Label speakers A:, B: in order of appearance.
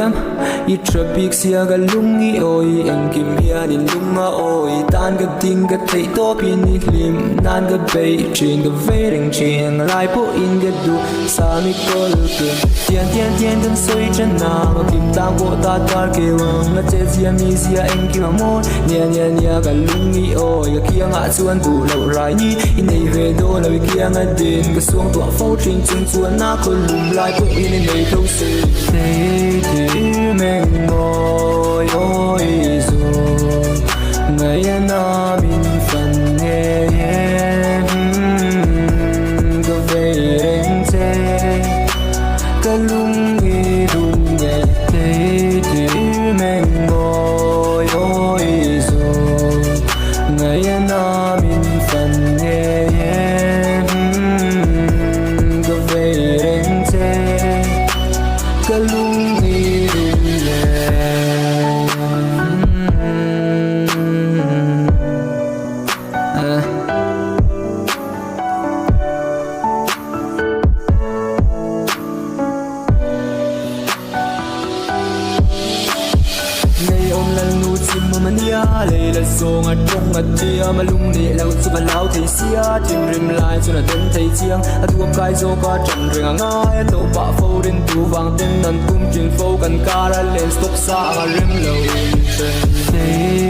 A: thiam I tha bik sia ka lung i awi Engkim hian in lung a awi Tan ka ding ka theih tawp in i hlim Nan ka beih thin ka vei reng thin Ang lai pawhin ka duh sa mi kawl kim Tian tian tian kan sawi than a Ka kim tlang pawh ta tar keu ang A che zia mi zia engkim a mawi Nia nia nia ka lung i awi Ka kiangah chuan duh loh rai ni I nei ve dawn lo i kianga din Ka suang tuah fo thin chung chuan a khaw lum lai pawhin i nei tho si. Thei meng mawi awi zun Ngaih a nam in fan nge Ka vei reng che Ka lung i dum ngei Thei meng mawi awi zun Ngaih a nam in fan nge Ka vei reng che Ka lung i dum ngei. Nei awm lal nu chim awm a nia, lei la zawng a tawng a thiam a lung leh lo chu ka lau thei sia, thinrim lai chuan a den thei chiang, a duap kai zawk a tan reng a ngai a tawh pah fo rin tu vang ten an tum thin fo kan kar a len stock sa ang a rem lo in then.